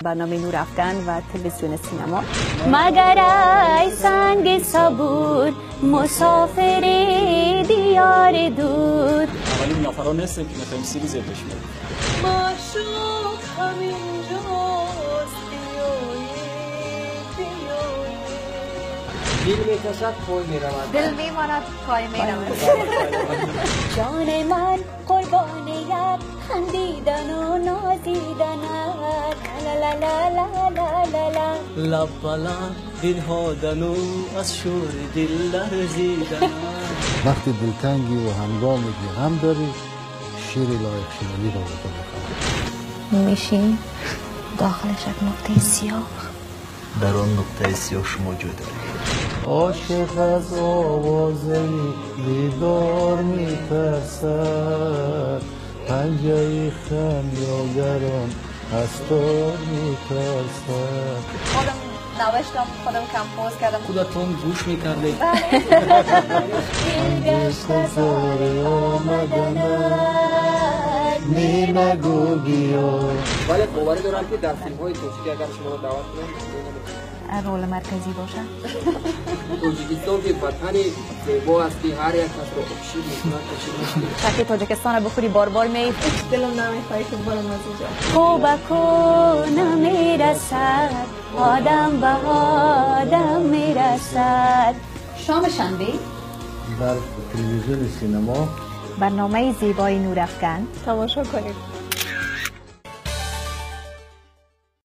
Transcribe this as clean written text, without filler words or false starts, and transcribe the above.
برنامه نورافکن و تلویزیون سینما. مگر ای سنگ صبور مسافر دیار دور. اولین نفران هستیم که میخوایم سیریز پیش بریم. معشوق همینجاست، بیایید بیایید. دل میکشد پای میرود، دل میماند پای میرود. جان من قربان یک خندیدن و نازیدنت. لا لا لا لا لا لا. لب بلند دلها دنو از شور دل لرزیدن. وقتی دلتنگی و هنگامی که غم داری، شیر لایق شنوی را به تو میخوام. میشی داخلش یک نقطه سیاه، در آن نقطه سیاه شما جای دارید. عاشق از آواز دیدار میترسد، پنجه خمیاگران از تار میترسد. خودم نوشتم، خودم compose کردم. خودتون گوش میکردید. گشت از آمدنت می مگو بیا. ولی باوری دارم که در فیلم های تاجیکی اگر شما رو دعوت کنم رول مرکزی باشه. تاجیکستان که وطن زیبا است که هر یک کس را عاشق میکند. شکل تاجیکستان را بخوری بار بار می. دلم نمیخواد که برم از اینجا. کو به کو نمیرسد آدم به آدم میرسد. شام شنبه در تلویزیون سینما برنامه زیبای نورافکن تماشا کنید.